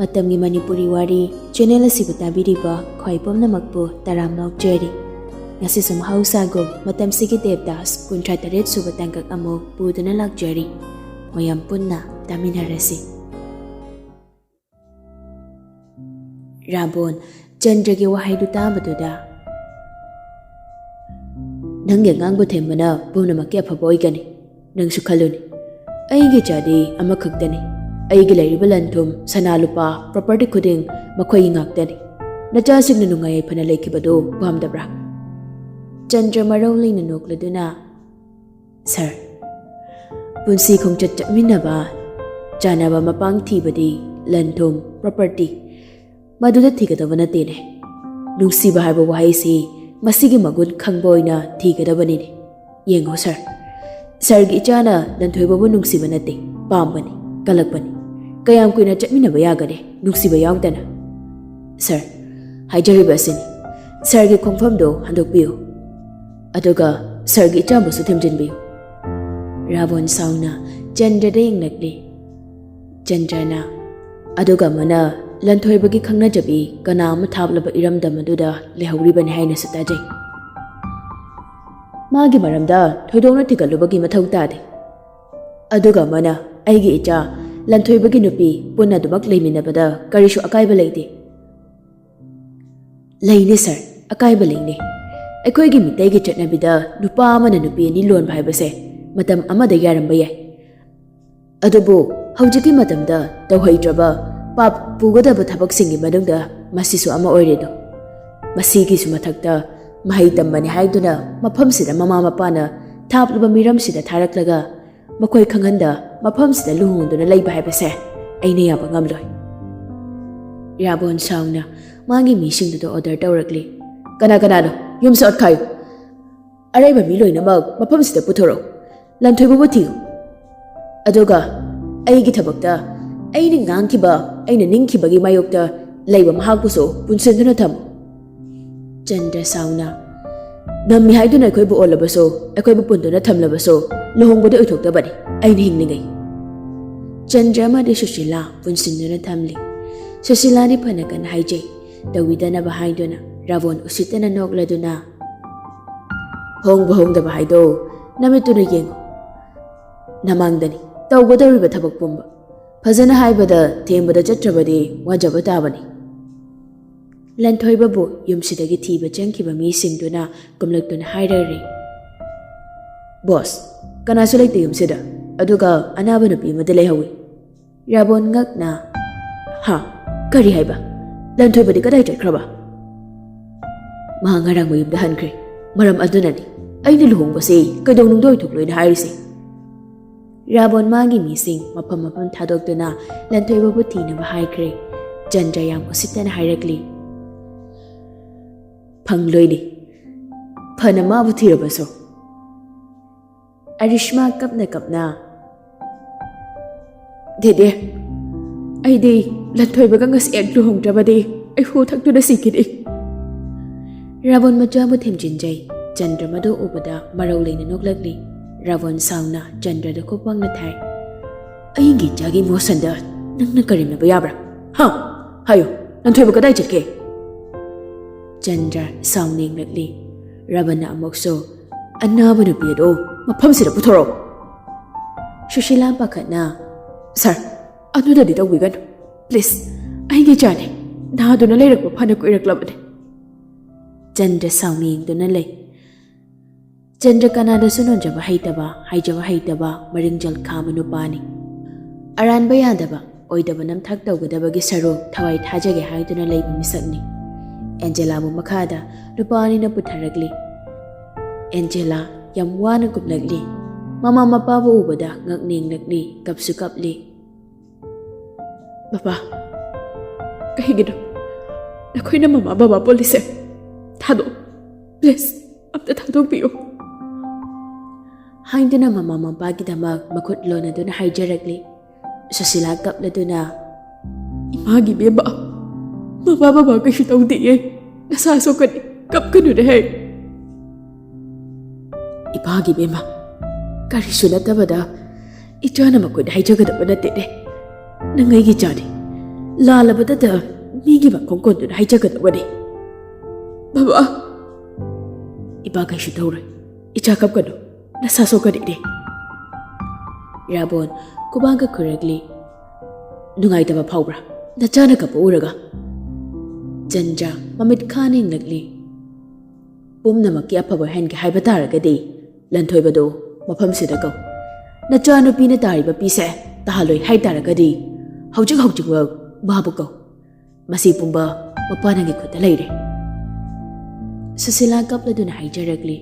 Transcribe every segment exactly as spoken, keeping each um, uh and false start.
ꯃꯇꯝꯒꯤ ꯃꯅꯤꯄꯨꯔꯤ ꯋꯥꯔꯤ ꯆꯦꯅꯦꯜ ꯑꯁꯤꯕꯨ ꯇꯥꯕꯤꯔꯤꯕ ꯈ꯭ꯋꯥꯏ ꯄꯨꯝꯅꯃꯛꯄꯨ ꯇꯔꯥꯝꯅ ꯑꯣꯛꯆꯔꯤ꯫ ꯉꯁꯤꯁꯨ ꯃꯍꯧꯁꯥꯒꯨꯝ ꯃꯇꯝꯁꯤꯒꯤ ꯗꯦꯕꯗꯥꯁ ꯀꯨꯟꯊ꯭ꯔꯥ ꯇꯔꯦꯠ ꯁꯨꯕ ꯇꯥꯡꯀꯛ ꯑꯃꯨꯛ ꯄꯨꯗꯨꯅ ꯂꯥꯛꯆꯔꯤ꯫ ꯃꯌꯥꯝ ꯄꯨꯟꯅ ꯇꯥꯃꯤꯟꯅꯔꯁꯤ꯫ ꯔꯥꯕꯣꯟ ꯆꯟꯗ꯭ꯔꯒꯤ ꯋꯥꯍꯩꯗꯨ ꯇꯥꯕꯗꯨꯗ, "ꯅꯪꯒꯤ ꯑꯉꯥꯡꯕꯨ ꯊꯦꯝꯕꯅ ꯄꯨꯝꯅꯃꯛꯀꯤ ꯑꯐꯕ ꯑꯣꯏꯒꯅꯤ꯫ ꯅꯪꯁꯨ ꯈꯜꯂꯨꯅꯦ, ꯑꯩꯒꯤ ꯏꯆꯥꯗꯤ ꯑꯃꯈꯛꯇꯅꯤ꯫ ꯑꯩꯒꯤ ꯂꯩꯔꯤꯕ ꯂꯟ ꯊꯨꯝ, ꯁꯅꯥ ꯂꯨꯄꯥ, ꯄ꯭ꯔꯣꯄꯔꯇꯤ ꯈꯨꯗꯤꯡ ꯃꯈꯣꯏꯒꯤ ꯉꯥꯛꯇꯅꯤ꯫ ꯅꯆꯥꯁꯤꯡꯅ ꯅꯨꯡꯉꯥꯏ ꯌꯥꯏꯐꯅ ꯂꯩꯈꯤꯕꯗꯨ ꯄꯥꯝꯗꯕ꯭ꯔꯥ?" ꯆꯟꯗ꯭ꯔ ꯃꯔꯧ ꯂꯩꯅ ꯅꯣꯛꯂꯗꯨꯅ, "ꯁꯥꯔ, ꯄꯨꯟꯁꯤ ꯈꯣꯡꯆꯠ ꯆꯠꯃꯤꯟꯅꯕ, ꯆꯥꯟꯅꯕ ꯃꯄꯥꯡ ꯊꯤꯕꯗꯤ ꯂꯟ ꯊꯨꯝ, ꯄ꯭ꯔꯣꯄꯔꯇꯤ, ꯃꯗꯨꯗ ꯊꯤꯒꯗꯕ ꯅꯠꯇꯦꯅꯦ꯫ ꯅꯨꯡꯁꯤꯕ ꯍꯥꯏꯕ ꯋꯥꯍꯩꯁꯤ ꯃꯁꯤꯒꯤ ꯃꯒꯨꯟ ꯈꯪꯕ ꯑꯣꯏꯅ ꯊꯤꯒꯗꯕꯅꯤꯅꯦ꯫ ꯌꯦꯡꯉꯣ ꯁꯥꯔ, ꯁꯥꯔꯒꯤ ꯏꯆꯥꯅ ꯂꯟꯊꯣꯏꯕꯕꯨ ꯅꯨꯡꯁꯤꯕ ꯅꯠꯇꯦ, ꯄꯥꯝꯕꯅꯤ, ꯀꯜꯂꯛꯄꯅꯤ꯫ ꯀꯌꯥꯝ ꯀꯨꯏꯅ ꯆꯠꯃꯤꯟꯅꯕ ꯌꯥꯒꯅꯤ ꯅꯨꯡꯁꯤꯕ ꯌꯥꯎꯗꯅ? ꯁꯥꯔ, ꯍꯥꯏꯖꯔꯤꯕ ꯑꯁꯤꯅꯤ, ꯁꯥꯔꯒꯤ ꯈꯣꯡꯐꯝꯗꯨ ꯍꯟꯗꯣꯛꯄꯤꯌꯨ, ꯑꯗꯨꯒ ꯁꯥꯔꯒꯤ ꯏꯆꯥꯕꯨꯁꯨ ꯊꯦꯝꯖꯤꯟꯕꯤꯌꯨ꯫" ꯔꯥꯕꯣꯟ ꯁꯥꯎꯅ ꯆꯟꯗ꯭ꯔꯗ ꯌꯦꯡꯂꯛꯂꯤ꯫ ꯆꯟꯗ꯭ꯔꯅ, "ꯑꯗꯨꯒ ꯑꯃꯅ ꯂꯟꯊꯣꯏꯕꯒꯤ ꯈꯪꯅꯖꯕꯤ ꯀꯅꯥ ꯑꯃ ꯊꯥꯞꯂꯕ ꯏꯔꯝꯗꯝ ꯑꯗꯨꯗ ꯂꯩꯍꯧꯔꯤꯕꯅꯤ ꯍꯥꯏꯅꯁꯨ ꯇꯥꯖꯩ꯫ ꯃꯥꯒꯤ ꯃꯔꯝꯗ ꯊꯣꯏꯗꯣꯛꯅ ꯊꯤꯒꯠꯂꯨꯕꯒꯤ ꯃꯊꯧ ꯇꯥꯗꯦ꯫ ꯑꯗꯨꯒ ꯑꯃꯅ ꯑꯩꯒꯤ ꯏꯆꯥ ꯂꯟꯊꯣꯏꯕꯒꯤ ꯅꯨꯄꯤ ꯄꯨꯟꯅ ꯑꯗꯨꯃꯛ ꯂꯩꯃꯤꯟꯅꯕꯗ ꯀꯔꯤꯁꯨ ꯑꯀꯥꯏꯕ ꯂꯩꯇꯦ꯫" "ꯂꯩꯅꯦ ꯁꯥꯔ, ꯑꯀꯥꯏꯕ ꯂꯩꯅꯦ꯫ ꯑꯩꯈꯣꯏꯒꯤ ꯃꯤꯇꯩꯒꯤ ꯆꯠꯅꯕꯤꯗ ꯅꯨꯄꯥ ꯑꯃꯅ ꯅꯨꯄꯤ ꯑꯅꯤ ꯂꯣꯟꯕ ꯍꯥꯏꯕꯁꯦ ꯃꯇꯝ ꯑꯃꯗ ꯌꯥꯔꯝꯕ ꯌꯥꯏ꯫ ꯑꯗꯨꯕꯨ ꯍꯧꯖꯤꯛꯀꯤ ꯃꯇꯝꯗ ꯇꯧꯍꯩꯗ꯭ꯔꯕ, ꯄꯥꯞ ꯄꯨꯒꯗꯕ ꯊꯕꯛꯁꯤꯡꯒꯤ ꯃꯅꯨꯡꯗ ꯃꯁꯤꯁꯨ ꯑꯃ ꯑꯣꯏꯔꯦꯗꯣ꯫ ꯃꯁꯤꯒꯤꯁꯨ ꯃꯊꯛꯇ ꯃꯍꯩ ꯇꯝꯕꯅꯤ ꯍꯥꯏꯗꯨꯅ ꯃꯐꯝꯁꯤꯗ ꯃꯃꯥ ꯃꯄꯥꯅ ꯊꯥꯞꯂꯕ ꯃꯤꯔꯝꯁꯤꯗ ꯊꯥꯔꯛꯂꯒ ꯃꯈꯣꯏ ꯈꯪꯍꯟꯗ ꯃꯐꯝꯁꯤꯗ ꯂꯨꯍꯣꯡꯗꯨꯅ ꯂꯩꯕ ꯍꯥꯏꯕꯁꯦ ꯑꯩꯅ ꯌꯥꯕ ꯉꯝꯂꯣꯏ꯫" ꯏꯔꯥꯕꯣꯟ ꯁꯥꯎꯅ ꯃꯥꯒꯤ ꯃꯤꯁꯤꯡꯗꯨꯗ ꯑꯣꯔꯗꯔ ꯇꯧꯔꯛꯂꯤ꯫ "ꯀꯅꯥ ꯀꯅꯥꯅꯣ? ꯌꯨꯝꯁꯦ ꯑꯣꯠꯈꯥꯏꯌꯨ꯫ ꯑꯔꯩꯕ ꯃꯤ ꯂꯣꯏꯅꯃꯛ ꯃꯐꯝꯁꯤꯗ ꯄꯨꯊꯣꯔꯛꯎ꯫ ꯂꯟꯊꯣꯏꯕꯕꯨ ꯊꯤꯌꯨ꯫ ꯑꯗꯨꯒ ꯑꯩꯒꯤ ꯊꯕꯛꯇ, ꯑꯩꯅ ꯉꯥꯡꯈꯤꯕ, ꯑꯩꯅ ꯅꯤꯡꯈꯤꯕꯒꯤ ꯃꯥꯌꯣꯛꯇ ꯂꯩꯕ ꯃꯍꯥꯛꯄꯨꯁꯨ ꯄꯨꯟꯁꯤꯟꯗꯨꯅ ꯊꯝꯃꯨ꯫" ꯆꯟꯗ꯭ꯔ ꯁꯥꯎꯅ, "ꯅꯝꯃꯤ ꯍꯥꯏꯗꯨꯅ ꯑꯩꯈꯣꯏꯕꯨ ꯑꯣꯜꯂꯕꯁꯨ, ꯑꯩꯈꯣꯏꯕꯨ ꯄꯨꯟꯗꯨꯅ ꯊꯝꯂꯕꯁꯨ, ꯂꯨꯍꯣꯡꯕꯗꯤ ꯑꯣꯏꯊꯣꯛꯇꯕꯅꯤ꯫ ꯑꯩꯅ ꯍꯤꯡꯂꯤꯉꯩ꯫" ꯆꯟꯗ꯭ꯔ ꯑꯃꯗꯤ ꯁꯨꯁꯤꯂꯥ ꯄꯨꯟꯁꯤꯟꯗꯨꯅ ꯊꯝꯂꯤ꯫ ꯁꯨꯁꯤꯂꯥꯗꯤ ꯐꯅ ꯀꯟꯅ ꯍꯥꯏꯖꯩ꯫ ꯇꯧꯕꯤꯗꯅꯕ ꯍꯥꯏꯗꯨꯅ ꯔꯥꯕꯣꯟ ꯎꯁꯤꯠꯇꯅ ꯅꯣꯛꯂꯗꯨꯅ, "ꯍꯣꯡꯕ ꯍꯣꯡꯗꯕ ꯍꯥꯏꯗꯣ ꯅꯃꯤꯠꯇꯨꯅ ꯌꯦꯡꯉꯨ꯫ ꯅꯃꯥꯡꯗꯅꯤ ꯇꯧꯒꯗꯧꯔꯤꯕ ꯊꯕꯛ ꯄꯨꯝꯕ꯫ ꯐꯖꯅ ꯍꯥꯏꯕꯗ ꯊꯦꯡꯕꯗ ꯆꯠꯇ꯭ꯔꯕꯗꯤ ꯋꯥꯖꯕ ꯇꯥꯕꯅꯤ꯫" ꯂꯟꯊꯣꯏꯕꯕꯨ ꯌꯨꯝꯁꯤꯗꯒꯤ ꯊꯤꯕ ꯆꯪꯈꯤꯕ ꯃꯤꯁꯤꯡꯗꯨꯅ ꯀꯨꯝꯂꯛꯇꯨꯅ ꯍꯥꯏꯔꯔꯤ, "ꯕꯣꯁ, ꯀꯅꯥꯁꯨ ꯂꯩꯇꯦ ꯌꯨꯝꯁꯤꯗ, ꯑꯗꯨꯒ ꯑꯅꯥꯕ ꯅꯨꯄꯤ ꯑꯃꯗꯤ ꯂꯩꯍꯧꯋꯤ꯫" ꯔꯥꯕꯣꯟ ꯉꯛꯅ, "ꯍꯥ? ꯀꯔꯤ ꯍꯥꯏꯕ? ꯂꯟꯊꯣꯏꯕꯗꯤ ꯀꯗꯥꯏ ꯆꯠꯈ꯭ꯔꯕ?" "ꯃꯍꯥꯛ ꯉꯔꯥꯡ ꯃꯌꯨꯝꯗ ꯍꯟꯈ꯭ꯔꯦ꯫ ꯃꯔꯝ ꯑꯗꯨꯅꯅꯤ ꯑꯩꯅ ꯂꯨꯍꯣꯡꯕꯁꯤ ꯀꯩꯗꯧꯅꯨꯡꯗ ꯑꯣꯏꯊꯣꯛꯂꯣꯏꯅ ꯍꯥꯏꯔꯤꯁꯦ꯫" ꯔꯥꯕꯣꯟ ꯃꯥꯒꯤ ꯃꯤꯁꯤꯡ ꯃꯐꯝ ꯃꯐꯝ ꯊꯥꯗꯣꯛꯇꯨꯅ ꯂꯟꯊꯣꯏꯕꯕꯨ ꯊꯤꯅꯕ ꯍꯥꯏꯈ꯭ꯔꯦ꯫ ꯆꯟꯗ꯭ꯔ ꯌꯥꯝ ꯎꯁꯤꯠꯇꯅ ꯍꯥꯏꯔꯛꯂꯤ, "ꯐꯪꯂꯣꯏꯅꯤ꯫ ꯐꯅ ꯃꯥꯕꯨ ꯊꯤꯔꯕꯁꯨ꯫" ꯑꯔꯤꯁꯃꯥ ꯀꯞꯅ ꯀꯞꯅ, "ꯗꯦꯗꯦ, ꯑꯩꯗꯤ ꯂꯟꯊꯣꯏꯕꯒ ꯉꯁꯤ ꯍꯦꯛ ꯂꯨꯍꯣꯡꯗ꯭ꯔꯕꯗꯤ ꯑꯩ ꯍꯨ ꯊꯛꯇꯨꯅ ꯁꯤꯈꯤꯅꯤ꯫" ꯔꯥꯕꯣꯟ ꯃꯆꯥꯕꯨ ꯊꯦꯝꯖꯤꯟꯖꯩ꯫ ꯆꯟꯗ꯭ꯔ ꯃꯗꯨ ꯎꯕꯗ ꯃꯔꯧ ꯂꯩꯅ ꯅꯣꯛꯂꯛꯂꯤ꯫ ꯔꯥꯕꯣꯟ ꯁꯥꯎꯅ ꯆꯟꯗ꯭ꯔꯗ ꯈꯨꯄꯥꯛꯅ ꯊꯥꯏ꯫ "ꯑꯩꯒꯤ ꯏꯆꯥꯒꯤ ꯏꯃꯣꯁꯟꯗ ꯅꯪꯅ ꯀꯔꯦꯝꯅꯕ ꯌꯥꯕ꯭ꯔꯥ? ꯍꯥ? ꯍꯥꯏꯌꯨ, ꯂꯟꯊꯣꯏꯕ ꯀꯗꯥꯏ ꯆꯠꯀꯦ?" ꯆꯟꯗ꯭ꯔ ꯁꯥꯎꯅ ꯌꯦꯡꯂꯛꯂꯤ꯫ ꯔꯥꯕꯟꯅ ꯑꯃꯨꯛꯁꯨ, "ꯑꯅꯥꯕ ꯅꯨꯄꯤ ꯑꯗꯣ ꯃꯐꯝꯁꯤꯗ ꯄꯨꯊꯣꯔꯛꯎ꯫" ꯁꯨꯁꯤꯂꯥ ꯄꯥꯈꯠꯅ, "ꯁꯥꯔ, ꯑꯗꯨꯗꯗꯤ ꯇꯧꯕꯤꯒꯅꯨ꯫ ꯄ꯭ꯂꯤꯖ, ꯑꯩꯒꯤ ꯏꯆꯥꯅꯤ꯫ ꯅꯥꯗꯨꯅ ꯂꯩꯔꯛꯄ ꯐꯅ ꯀꯨꯏꯔꯛꯂꯕꯅꯤ꯫" ꯆꯟꯗ꯭ꯔ ꯁꯥꯎꯅ ꯌꯦꯡꯗꯨꯅ ꯂꯩ꯫ ꯆꯟꯗ꯭ꯔ ꯀꯅꯥꯗꯁꯨ ꯅꯣꯟꯖꯕ ꯍꯩꯇꯕ, ꯍꯥꯏꯖꯕ ꯍꯩꯇꯕ, ꯃꯔꯤꯡꯖꯦꯜ ꯈꯥꯕ ꯅꯨꯄꯥꯅꯤ꯫ ꯑꯔꯥꯟꯕ ꯌꯥꯗꯕ, ꯑꯣꯏꯗꯕ ꯅꯝꯊꯥꯛ ꯇꯧꯒꯗꯕꯒꯤ ꯁꯔꯨꯛ ꯊꯋꯥꯏ ꯊꯥꯖꯒꯦ ꯍꯥꯏꯗꯨꯅ ꯂꯩꯕ ꯃꯤꯁꯛꯅꯤ꯫ ꯑꯦꯟꯖꯦꯂꯥꯕꯨ ꯃꯈꯥꯗ ꯅꯨꯄꯥ ꯑꯅꯤꯅ ꯄꯨꯊꯔꯛꯂꯤ꯫ ꯑꯦꯟꯖꯦꯂꯥ ꯌꯥꯝ ꯋꯥꯅ ꯀꯨꯝꯂꯛꯂꯤ꯫ ꯃꯃꯥ ꯃꯄꯥꯕꯨ ꯎꯕꯗ ꯉꯛ ꯅꯦꯡꯂꯛꯂꯤ, ꯀꯞꯁꯨ ꯀꯞꯂꯤ꯫ "ꯕꯕꯥ, ꯀꯩꯒꯤꯅꯣ ꯅꯈꯣꯏꯅ ꯃꯃꯥ ꯕꯕꯥ ꯄꯣꯜꯂꯤꯁꯦ? ꯊꯥꯗꯣꯛ, ꯄ꯭ꯂꯤꯖ, ꯑꯝꯇ ꯊꯥꯗꯣꯛꯄꯤꯌꯨ꯫" ꯍꯥꯏꯗꯨꯅ ꯃꯃꯥ ꯃꯄꯥꯒꯤꯗꯃꯛ ꯃꯈꯨꯠ ꯂꯣꯟꯅꯗꯨꯅ ꯍꯥꯏꯖꯔꯛꯂꯤ꯫ ꯁꯨꯁꯤꯂꯥ ꯀꯞꯂꯗꯨꯅ, "ꯏꯃꯥꯒꯤ ꯏꯕꯦꯝꯃ, ꯃꯃꯥ ꯕꯕꯥ ꯀꯩꯁꯨ ꯇꯧꯗꯦꯌꯦ, ꯅꯁꯥ ꯁꯣꯛꯀꯅꯤ, ꯀꯞꯀꯅꯨꯅꯦ ꯍꯦ꯫" "ꯏꯃꯥꯒꯤ ꯏꯕꯦꯝꯃ, ꯀꯔꯤꯁꯨ ꯅꯠꯇꯕꯗ ꯏꯆꯥꯅ ꯃꯈꯣꯏꯗ ꯍꯥꯏꯖꯒꯗꯕ ꯅꯠꯇꯦꯅꯦ꯫ ꯅꯪ ꯑꯩꯒꯤ ꯏꯆꯥꯅꯤ꯫ ꯂꯥꯜꯂꯕꯗꯇ ꯃꯤꯒꯤ ꯃꯈꯣꯡ ꯀꯣꯟꯗꯨꯅ ꯍꯥꯏꯖꯒꯗꯧꯕꯅꯤ꯫ "ꯕꯕꯥ!" "ꯏꯄꯥ, ꯀꯩꯁꯨ ꯇꯧꯔꯣꯏ꯫ ꯏꯆꯥ, ꯀꯞꯀꯅꯨ꯫ ꯅꯁꯥ ꯁꯣꯛꯀꯅꯤꯅꯦ꯫" ꯔꯥꯕꯣꯟ ꯈꯨꯕꯥꯛꯀ ꯈꯨꯔꯛꯂꯤ꯫ "ꯅꯨꯡꯉꯥꯏꯇꯕ ꯐꯥꯎꯕ꯭ꯔꯥ ꯅꯆꯥꯅ ꯀꯞꯄ ꯎꯔꯒ?" ꯆꯟꯗ꯭ꯔ ꯃꯃꯤꯠ ꯈꯥꯅ ꯌꯦꯡꯂꯛꯂꯤ꯫ "ꯄꯨꯝꯅꯃꯛꯀꯤ ꯑꯐꯕ ꯑꯣꯏꯍꯟꯒꯦ ꯍꯥꯏꯕ ꯇꯥꯔꯒꯗꯤ, ꯂꯟꯊꯣꯏꯕꯗꯨ ꯃꯐꯝꯁꯤꯗ ꯀꯧ꯫ ꯅꯆꯥꯅꯨꯄꯤꯅ ꯇꯥꯔꯤꯕ ꯄꯤꯁꯦ ꯇꯥꯍꯜꯂꯣꯏ ꯍꯥꯏ ꯇꯥꯔꯒꯗꯤ, ꯍꯧꯖꯤꯛ ꯍꯧꯖꯤꯛꯃꯛ ꯃꯥꯕꯨ ꯀꯧ꯫ ꯃꯁꯤ ꯄꯨꯝꯕ ꯃꯄꯥ ꯅꯪꯒꯤ ꯈꯨꯠꯇ ꯂꯩꯔꯦ꯫" ꯁꯨꯁꯤꯂꯥ ꯀꯞꯂꯗꯨꯅ ꯍꯥꯏꯖꯔꯛꯂꯤ꯫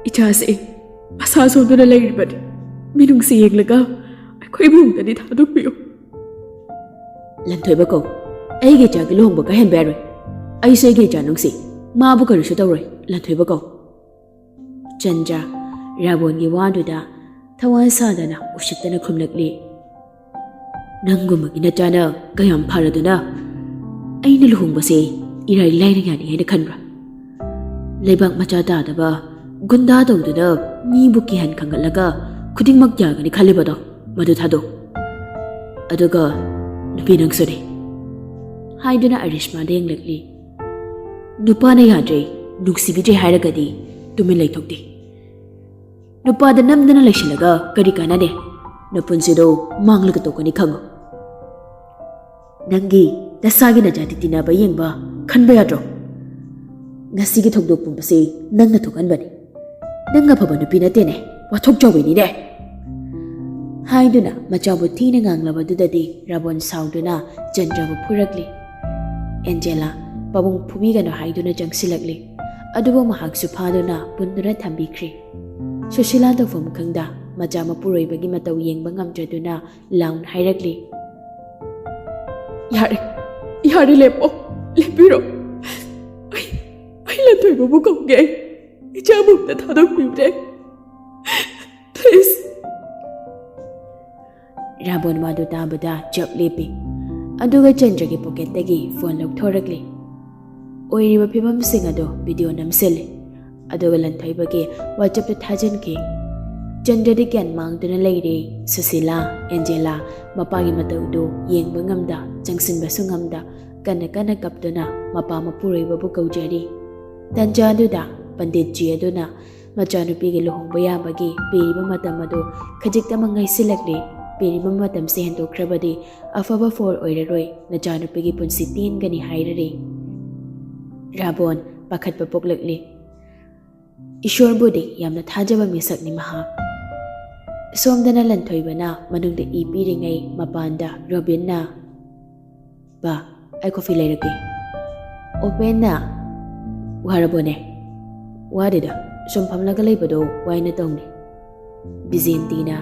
"ꯏꯆꯥꯁꯦ ꯃꯁꯥ ꯁꯣꯟꯗꯨꯅ ꯂꯩꯔꯤꯕꯅꯤ꯫ ꯃꯤꯅꯨꯡꯁꯤ ꯌꯦꯡꯂꯒ ꯑꯩꯈꯣꯏ ꯏꯃꯨꯡꯗꯗꯤ ꯊꯥꯗꯣꯛꯄꯤꯌꯨ꯫" "ꯂꯟꯊꯣꯏꯕ ꯀꯧ꯫ ꯑꯩꯒꯤ ꯏꯆꯥꯒꯤ ꯂꯨꯍꯣꯡꯕ ꯀꯥꯏꯍꯟꯕ ꯌꯥꯔꯣꯏ꯫ ꯑꯩꯁꯨ ꯑꯩꯒꯤ ꯏꯆꯥ ꯅꯨꯡꯁꯤ꯫ ꯃꯥꯕꯨ ꯀꯔꯤꯁꯨ ꯇꯧꯔꯣꯏ꯫ ꯂꯟꯊꯣꯏꯕ ꯀꯧ꯫" ꯆꯟꯗ꯭ꯔ ꯔꯥꯕꯣꯟꯒꯤ ꯋꯥꯗꯨꯗ ꯊꯋꯥ ꯁꯥꯗꯅ ꯎꯁꯤꯠꯇꯅ ꯈꯨꯝꯂꯛꯂꯤ꯫ "ꯅꯪꯒꯨꯝꯕꯒꯤ ꯅꯆꯥꯅ ꯀꯌꯥꯝ ꯐꯔꯗꯨꯅ ꯑꯩꯅ ꯂꯨꯍꯣꯡꯕꯁꯦ ꯏꯔꯥꯏ ꯂꯥꯏꯅ ꯌꯥꯅꯤ ꯍꯥꯏꯅ ꯈꯟꯕ꯭ꯔꯥ? ꯂꯩꯕꯥꯛ ꯃꯆꯥ ꯇꯥꯗꯕ ꯒꯨꯟꯗꯥ ꯇꯧꯗꯨꯅ ꯃꯤꯕꯨ ꯀꯤꯍꯟ ꯈꯪꯍꯜꯂꯒ ꯈꯨꯗꯤꯡꯃꯛ ꯌꯥꯒꯅꯤ ꯈꯜꯂꯤꯕꯗꯣ, ꯃꯗꯨ ꯊꯥꯗꯣꯛ꯫ ꯑꯗꯨꯒ ꯅꯨꯄꯤ ꯅꯪꯁꯨꯅꯦ꯫" ꯍꯥꯏꯗꯨꯅ ꯑꯔꯤꯁꯃꯥꯗ ꯌꯦꯡꯂꯛꯂꯤ꯫ "ꯅꯨꯄꯥꯅ ꯌꯥꯗ꯭ꯔꯦ, ꯅꯨꯡꯁꯤꯕꯤꯗ꯭ꯔꯦ ꯍꯥꯏꯔꯒꯗꯤ ꯇꯨꯃꯤꯟ ꯂꯩꯊꯣꯛꯇꯦ꯫ ꯅꯨꯄꯥꯗ ꯅꯝꯗꯅ ꯂꯩꯁꯤꯜꯂꯒ ꯀꯔꯤ ꯀꯥꯟꯅꯅꯤ? ꯅꯄꯨꯟꯁꯤꯗꯣ ꯃꯥꯡꯂꯒ ꯇꯣꯛꯀꯅꯤ ꯈꯪꯉꯨ꯫ ꯅꯪꯒꯤ ꯅꯁꯥꯒꯤ ꯅꯖꯥꯇꯤ ꯇꯤꯟꯅꯕ ꯌꯦꯡꯕ ꯈꯟꯕ ꯌꯥꯗ꯭ꯔꯣ? ꯉꯁꯤꯒꯤ ꯊꯧꯗꯣꯛ ꯄꯨꯝꯕꯁꯤ ꯅꯪꯅ ꯊꯣꯛꯍꯟꯕꯅꯤ꯫ ꯅꯪ ꯑꯐꯕ ꯅꯨꯄꯤ ꯅꯠꯇꯦꯅꯦ, ꯋꯥꯊꯣꯛ ꯆꯥꯎꯕꯤꯅꯤꯅꯦ꯫" ꯍꯥꯏꯗꯨꯅ ꯃꯆꯥꯕꯨ ꯊꯤꯅ ꯉꯥꯡꯂꯕꯗꯨꯗꯗꯤ ꯔꯥꯕꯣꯟ ꯁꯥꯎꯗꯨꯅ ꯆꯟꯗ꯭ꯔꯕꯨ ꯐꯨꯔꯛꯂꯤ꯫ ꯑꯦꯟꯖꯦꯂꯥ ꯄꯥꯕꯨꯡ ꯐꯨꯕꯤꯒꯅꯨ ꯍꯥꯏꯗꯨꯅ ꯆꯪꯁꯤꯜꯂꯛꯂꯤ꯫ ꯑꯗꯨꯕꯨ ꯃꯍꯥꯛꯁꯨ ꯐꯥꯗꯨꯅ ꯄꯨꯟꯗꯨꯅ ꯊꯝꯕꯤꯈ꯭ꯔꯦ꯫ ꯁꯨꯁꯤꯂꯥ ꯇꯧꯐꯝ ꯈꯪꯗ ꯃꯆꯥ ꯃꯄꯨꯔꯣꯏꯕꯒꯤ ꯃꯇꯧ ꯌꯦꯡꯕ ꯉꯝꯗ꯭ꯔꯗꯨꯅ ꯂꯥꯎꯅ ꯍꯥꯏꯔꯛꯂꯤ꯫ "ꯌꯥꯔꯦ, ꯌꯥꯔꯦ, ꯂꯦꯞꯄꯣ, ꯂꯦꯞꯄꯤꯔꯣ꯫ ꯑꯩ, ꯑꯩ ꯂꯟꯊꯣꯏꯕꯕꯨ ꯀꯧꯒꯦ꯫ ꯏꯆꯥꯕꯨ ꯑꯝꯇ ꯊꯥꯗꯣꯛꯄꯤꯌꯨꯅꯦ꯫ Please꯫" ꯔꯥꯕꯣꯟ ꯋꯥꯗꯨ ꯇꯥꯕꯗ ꯆꯞ ꯂꯦꯞꯄꯤ꯫ ꯑꯗꯨꯒ ꯆꯟꯗ꯭ꯔꯒꯤ ꯄꯣꯀꯦꯠꯇꯒꯤ ꯐꯣꯟ ꯂꯧꯊꯣꯔꯛꯂꯤ꯫ ꯑꯣꯏꯔꯤꯕ ꯐꯤꯕꯝꯁꯤꯡ ꯑꯗꯨ ꯚꯤꯗꯤꯑꯣ ꯅꯝꯁꯤꯜꯂꯤ꯫ ꯑꯗꯨꯒ ꯂꯟꯊꯣꯏꯕꯒꯤ WhatsApp-ꯇ ꯊꯥꯖꯤꯟꯈꯤ꯫ ꯆꯟꯗ꯭ꯔꯗꯤ ꯒ꯭ꯌꯥꯟ ꯃꯥꯡꯗꯨꯅ ꯂꯩꯔꯦ꯫ ꯁꯨꯁꯤꯂꯥ, ꯑꯦꯟꯖꯦꯂꯥ ꯃꯄꯥꯒꯤ ꯃꯇꯧꯗꯨ ꯌꯦꯡꯕ ꯉꯝꯗ, ꯆꯪꯁꯤꯟꯕꯁꯨ ꯉꯝꯗ, ꯀꯟꯅ ꯀꯟꯅ ꯀꯞꯇꯨꯅ ꯃꯄꯥ ꯃꯄꯨꯔꯣꯏꯕꯕꯨ ꯀꯧꯖꯔꯤ꯫ ꯇꯟꯖꯥꯗꯨꯗ ꯄꯟꯗꯤꯠꯖꯤ ꯑꯗꯨꯅ ꯃꯆꯥꯅꯨꯄꯤꯒꯤ ꯂꯨꯍꯣꯡꯕ ꯌꯥꯕꯒꯤ ꯄꯤꯔꯤꯕ ꯃꯇꯝ ꯑꯗꯨ ꯈꯖꯤꯛꯇꯃꯛ ꯉꯥꯏꯁꯤꯜꯂꯛꯂꯦ꯫ ꯄꯤꯔꯤꯕ ꯃꯇꯝꯁꯦ ꯍꯦꯟꯗꯣꯛꯈ꯭ꯔꯕꯗꯤ ꯑꯐꯕ ꯐꯣꯜ ꯑꯣꯏꯔꯔꯣꯏ, ꯅꯆꯥꯅꯨꯄꯤꯒꯤ ꯄꯨꯟꯁꯤ ꯇꯦꯟꯒꯅꯤ ꯍꯥꯏꯔꯔꯦ꯫ ꯔꯥꯕꯣꯟ ꯄꯥꯈꯠꯄ ꯄꯣꯛꯂꯛꯂꯤ꯫ ꯏꯁꯣꯔꯕꯨꯗꯤ ꯌꯥꯝꯅ ꯊꯥꯖꯕ ꯃꯤꯁꯛꯅꯤ ꯃꯍꯥꯛ꯫ ꯁꯣꯝꯗꯅ ꯂꯟꯊꯣꯏꯕꯅ ꯃꯅꯨꯡꯗ ꯏ ꯄꯤꯔꯤꯉꯩ ꯃꯄꯥꯟꯗ ꯔꯣꯕꯤꯟꯅ, "ꯕꯥ, ꯑꯩ ꯀꯣꯐꯤ ꯂꯩꯔꯛꯀꯦ꯫" ꯑꯣꯄꯦꯟꯅ, "ꯋꯥꯔꯕꯣꯅꯦ?" "ꯋꯥꯗꯦꯗ, ꯁꯨꯝ ꯐꯝꯂꯒ ꯂꯩꯕꯗꯣ ꯋꯥꯏꯅ ꯇꯧꯅꯤ꯫" ꯕꯤꯖꯦꯟꯇꯤꯅ,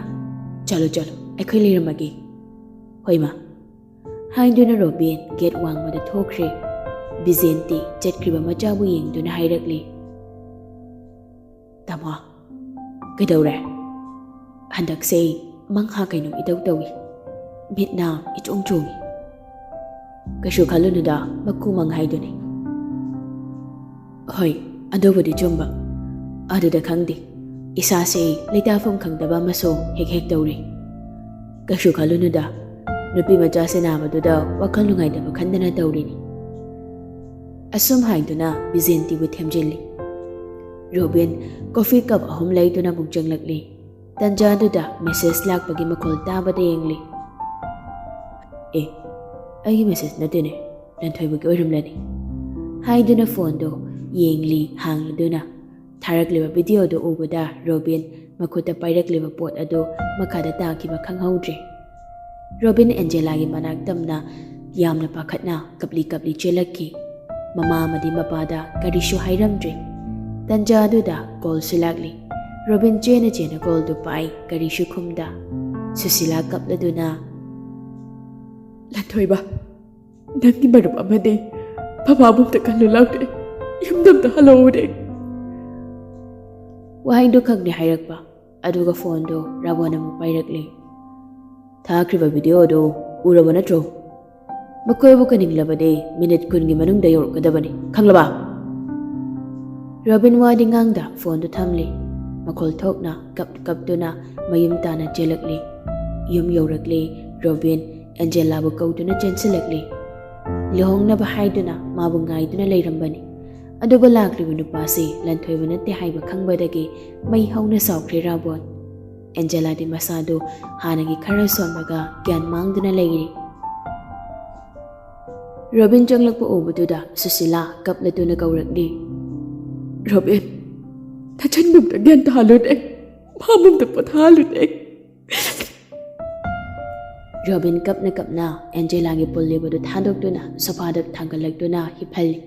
"ꯆꯠꯂꯣ, ꯆꯠꯂꯣ, ꯑꯩꯈꯣꯏ ꯂꯩꯔꯝꯃꯒꯦ꯫" "ꯍꯣꯏ, ꯃꯥ꯫" ꯍꯥꯏꯗꯨꯅ ꯔꯣꯕꯤꯟ ꯒꯦꯠ ꯋꯥꯡꯃꯗ ꯊꯣꯛꯈ꯭ꯔꯦ꯫ ꯕꯤꯖꯦꯟꯇꯤ ꯆꯠꯈ꯭ꯔꯤꯕ ꯃꯆꯥꯕꯨ ꯌꯦꯡꯗꯨꯅ ꯍꯥꯏꯔꯛꯂꯤ, "ꯇꯥꯃꯣ, ꯀꯩꯗꯧꯔꯦ? ꯍꯟꯗꯛꯁꯦ ꯃꯪꯍꯥ ꯀꯩꯅꯣꯝ ꯏꯇꯧ ꯇꯧꯏ꯫ ꯃꯤꯠ ꯅꯥ ꯏꯆꯣꯡ ꯆꯣꯡꯏ꯫ ꯀꯩꯁꯨ ꯈꯜꯂꯨꯅꯨꯗ, ꯃꯀꯨ ꯃꯪ ꯍꯥꯏꯗꯨꯅꯤ꯫" "ꯍꯣꯏ, ꯑꯗꯨꯕꯨꯗꯤ ꯆꯨꯝꯕ꯫ ꯑꯗꯨꯗ ꯈꯪꯗꯦ, ꯏꯁꯥꯁꯦ ꯂꯩꯇꯥꯐꯝ ꯈꯪꯗꯕ ꯑꯃꯁꯨ ꯍꯦꯛ ꯍꯦꯛ ꯇꯧꯔꯤ꯫ ꯀꯩꯁꯨ ꯈꯜꯂꯨꯅꯨꯗ, ꯅꯨꯄꯤ ꯃꯆꯥꯁꯦ ꯅꯥꯕꯗꯨꯗ ꯋꯥꯈꯜ ꯅꯨꯡꯉꯥꯏꯇꯕ ꯈꯟꯗꯅ ꯇꯧꯔꯤꯅꯤ꯫" ꯑꯁꯨꯝ ꯍꯥꯏꯗꯨꯅ ꯕꯤꯖꯦꯟꯇꯤꯕꯨ ꯊꯦꯝꯖꯤꯜꯂꯤ꯫ ꯔꯣꯕꯤꯟ ꯀꯣꯐꯤ ꯀꯞ ꯑꯍꯨꯝ ꯂꯩꯗꯨꯅ ꯑꯃꯨꯛ ꯆꯪꯂꯛꯂꯤ꯫ ꯇꯟꯖꯥꯗꯨꯗ ꯃꯦꯁꯦꯖ ꯂꯥꯛꯄꯒꯤ ꯃꯈꯣꯜ ꯇꯥꯕꯗ ꯌꯦꯡꯂꯤ꯫ "ꯑꯦ, ꯑꯩꯒꯤ ꯃꯦꯁꯦꯖ ꯅꯠꯇꯦꯅꯦ, ꯂꯟꯊꯣꯏꯕꯒꯤ ꯑꯣꯏꯔꯝꯂꯅꯤ" ꯍꯥꯏꯗꯨꯅ ꯐꯣꯟꯗꯨ ꯌꯦꯡꯂꯤ ꯍꯥꯡꯂꯗꯨꯅ꯫ ꯊꯥꯔꯛꯂꯤꯕ ꯚꯤꯗꯤꯑꯣꯗꯨ ꯎꯕꯗ ꯔꯣꯕꯤꯟ ꯃꯈꯨꯠꯇ ꯄꯥꯏꯔꯛꯂꯤꯕ ꯄꯣꯠ ꯑꯗꯨ ꯃꯈꯥꯗ ꯇꯥꯈꯤꯕ ꯈꯪꯍꯧꯗ꯭ꯔꯦ꯫ ꯔꯣꯕꯤꯟ ꯑꯦꯟꯖꯦꯂꯥꯒꯤ ꯃꯅꯥꯛ ꯇꯝꯅ ꯌꯥꯝꯅ ꯄꯥꯈꯠꯅ ꯀꯞꯂꯤ ꯀꯞꯂꯤ ꯆꯦꯜꯂꯛꯈꯤ꯫ ꯃꯃꯥ ꯑꯃꯗꯤ ꯃꯄꯥꯗ ꯀꯔꯤꯁꯨ ꯍꯥꯏꯔꯝꯗ꯭ꯔꯦ꯫ ꯇꯟꯖꯥ ꯑꯗꯨꯗ ꯀꯣꯜꯁꯨ ꯂꯥꯛꯂꯤ꯫ ꯔꯣꯕꯤꯟ ꯆꯦꯅ ꯆꯦꯅ ꯀꯣꯜꯗꯨ ꯄꯥꯏ, ꯀꯔꯤꯁꯨ ꯈꯨꯝꯗ꯫ ꯁꯨꯁꯤꯂꯥ ꯀꯞꯂꯗꯨꯅ, "ꯂꯟꯊꯣꯏꯕ, ꯅꯪꯒꯤ ꯃꯔꯨꯞ ꯑꯃꯗꯤ ꯃꯃꯥꯕꯨ ꯑꯝꯇ ꯀꯜꯂꯨ ꯂꯥꯎꯗꯦ, ꯌꯨꯝꯗ ꯑꯝꯇ ꯍꯜꯂꯛꯎꯅꯦ꯫" ꯋꯥꯍꯩꯗꯨ ꯈꯛꯅꯤ ꯍꯥꯏꯔꯛꯄ, ꯑꯗꯨꯒ ꯐꯣꯟꯗꯨ ꯔꯥꯕꯣꯟ ꯑꯃꯨꯛ ꯄꯥꯏꯔꯛꯂꯦ꯫ "ꯊꯥꯈ꯭ꯔꯤꯕ ꯚꯤꯗꯤꯑꯣꯗꯨ ꯎꯔꯕ ꯅꯠꯇ꯭ꯔꯣ? ꯃꯈꯣꯏꯕꯨ ꯀꯟꯅꯤꯡꯂꯕꯗꯤ ꯃꯤꯅꯤꯠ ꯀꯨꯟꯒꯤ ꯃꯅꯨꯡꯗ ꯌꯧꯔꯛꯀꯗꯕꯅꯤ, ꯈꯪꯂꯕ?" ꯔꯣꯕꯤꯟ ꯋꯥꯗꯤ ꯉꯥꯡꯗ ꯐꯣꯟꯗꯨ ꯊꯝꯂꯤ꯫ ꯃꯈꯣꯜ ꯊꯣꯛꯅ ꯀꯞ ꯀꯞꯇꯨꯅ ꯃꯌꯨꯝ ꯇꯥꯅ ꯆꯦꯜꯂꯛꯂꯤ꯫ ꯌꯨꯝ ꯌꯧꯔꯛꯂꯤ꯫ ꯔꯣꯕꯤꯟ ꯑꯦꯟꯖꯦꯂꯥꯕꯨ ꯀꯧꯗꯨꯅ ꯆꯦꯟꯁꯤꯜꯂꯛꯂꯤ꯫ ꯂꯨꯍꯣꯡꯅꯕ ꯍꯥꯏꯗꯨꯅ ꯃꯥꯕꯨ ꯉꯥꯏꯗꯨꯅ ꯂꯩꯔꯝꯕꯅꯤ꯫ ꯑꯗꯨꯒ ꯂꯥꯛꯂꯤꯕ ꯅꯨꯄꯥꯁꯤ ꯂꯟꯊꯣꯏꯕ ꯅꯠꯇꯦ ꯍꯥꯏꯕ ꯈꯪꯕꯗꯒꯤ ꯃꯩ ꯍꯧꯅ ꯁꯥꯎꯈ꯭ꯔꯦ ꯔꯥꯕꯣꯟ꯫ ꯑꯦꯟꯖꯦꯂꯥꯗꯤ ꯃꯁꯥꯗꯨ ꯍꯥꯟꯅꯒꯤ ꯈꯔ ꯁꯣꯟꯕꯒ ꯒ꯭ꯌꯥꯟ ꯃꯥꯡꯗꯨꯅ ꯂꯩꯔꯤ꯫ ꯔꯣꯕꯤꯟ ꯆꯪꯂꯛꯄ ꯎꯕꯗꯨꯗ ꯁꯨꯁꯤꯂꯥ ꯀꯞꯂꯗꯨꯅ ꯀꯧꯔꯛꯂꯤ꯫ "ꯔꯣꯕꯤꯟ, ꯅꯆꯟꯕꯨꯝꯇ ꯒ꯭ꯌꯥꯟ ꯇꯥꯍꯜꯂꯨꯅꯦ, ꯃꯥꯕꯨꯝꯇ ꯄꯣꯊꯥꯍꯜꯂꯨꯅꯦ꯫" ꯔꯣꯕꯤꯟ ꯀꯞꯅ ꯀꯞꯅ ꯑꯦꯟꯖꯦꯂꯥꯒꯤ ꯄꯨꯜꯂꯤꯕꯗꯨ ꯊꯥꯗꯣꯛꯇꯨꯅ ꯁꯣꯐꯥꯗ ꯊꯥꯡꯒꯠꯂꯛꯇꯨꯅ ꯍꯤꯞꯍꯜꯂꯤ꯫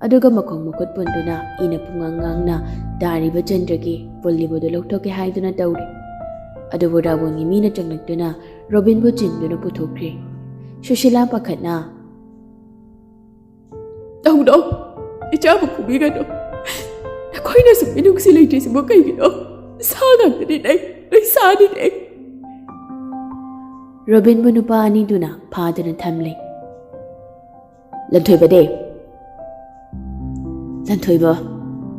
ꯑꯗꯨꯒ ꯃꯈꯣꯡ ꯃꯈꯨꯠ ꯄꯨꯟꯗꯨꯅ ꯏꯅ ꯄꯨꯡꯉꯥꯡ ꯉꯥꯡꯅ ꯇꯥꯔꯤꯕ ꯆꯟꯗ꯭ꯔꯒꯤ ꯄꯨꯜꯂꯤꯕꯗꯨ ꯂꯧꯊꯣꯛꯀꯦ ꯍꯥꯏꯗꯨꯅ ꯇꯧꯔꯤ꯫ ꯑꯗꯨꯕꯨ ꯔꯥꯕꯣꯟꯒꯤ ꯃꯤꯅ ꯆꯪꯂꯛꯇꯨꯅ ꯔꯣꯕꯤꯟꯕꯨ ꯆꯤꯡꯗꯨꯅ ꯄꯨꯊꯣꯛꯈ꯭ꯔꯦ꯫ ꯁꯨꯁꯤꯂꯥ ꯄꯥꯈꯠꯅ, "ꯇꯧꯅꯣ, ꯏꯆꯥꯕꯨ ꯐꯨꯕꯤꯒꯅꯨ꯫ ꯅꯈꯣꯏꯅꯁꯨ ꯃꯤꯅꯨꯡꯁꯤ ꯂꯩꯇ꯭ꯔꯤꯁꯤꯕꯨ ꯀꯩꯒꯤꯅꯣ? ꯁꯥ ꯉꯥꯛꯇꯅꯤꯅꯦ, ꯅꯣꯏ ꯁꯥꯅꯤꯅꯦ꯫" ꯔꯣꯕꯤꯟꯕꯨ ꯅꯨꯄꯥ ꯑꯅꯤꯗꯨꯅ ꯐꯥꯗꯨꯅ ꯊꯝꯂꯦ꯫ "ꯂꯟꯊꯣꯏꯕꯗꯤ?" "ꯂꯟꯊꯣꯏꯕ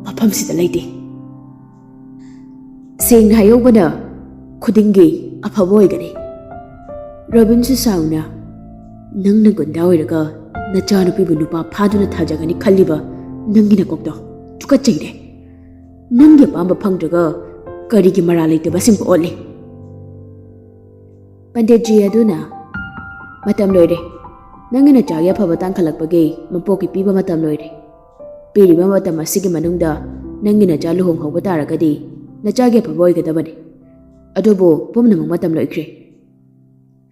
ꯃꯐꯝꯁꯤꯗ ꯂꯩꯇꯦ꯫" "ꯁꯦꯡꯅ ꯍꯥꯏꯍꯧꯕꯅ ꯈꯨꯗꯤꯡꯒꯤ ꯑꯐꯕ ꯑꯣꯏꯒꯅꯤ꯫" ꯔꯣꯕꯤꯟꯁꯨ ꯁꯥꯎꯅ, "ꯅꯪꯅ ꯒꯨꯟꯗꯥ ꯑꯣꯏꯔꯒ ꯅꯆꯥꯅꯨꯄꯤꯕꯨ ꯅꯨꯄꯥ ꯐꯥꯗꯨꯅ ꯊꯥꯖꯒꯅꯤ ꯈꯜꯂꯤꯕ ꯅꯪꯒꯤ ꯅꯀꯣꯛꯇꯣ ꯇꯨꯀꯠꯆꯩꯔꯦ꯫ ꯅꯪꯒꯤ ꯑꯄꯥꯝꯕ ꯐꯪꯗ꯭ꯔꯒ ꯀꯔꯤꯒꯤ ꯃꯔꯥꯜ ꯂꯩꯇꯕꯁꯤꯡꯕꯨ ꯑꯣꯠꯂꯤ?" ꯄꯟꯗꯤꯠꯖꯤ ꯑꯗꯨꯅ, "ꯃꯇꯝ ꯂꯣꯏꯔꯦ꯫ ꯅꯪꯒꯤ ꯅꯆꯥꯒꯤ ꯑꯐꯕ ꯇꯥꯡꯈꯠꯂꯛꯄꯒꯤ ꯃꯄꯣꯛꯀꯤ ꯄꯤꯕ ꯃꯇꯝ ꯂꯣꯏꯔꯦ꯫ ꯄꯤꯔꯤꯕ ꯃꯇꯝ ꯑꯁꯤꯒꯤ ꯃꯅꯨꯡꯗ ꯅꯪꯒꯤ ꯅꯆꯥ ꯂꯨꯍꯣꯡꯍꯧꯕ ꯇꯥꯔꯒꯗꯤ ꯅꯆꯥꯒꯤ ꯑꯐꯕ ꯑꯣꯏꯒꯗꯕꯅꯤ꯫ ꯑꯗꯨꯕꯨ ꯄꯨꯝꯅꯃꯛ ꯃꯇꯝ ꯂꯣꯏꯈ꯭ꯔꯦ꯫"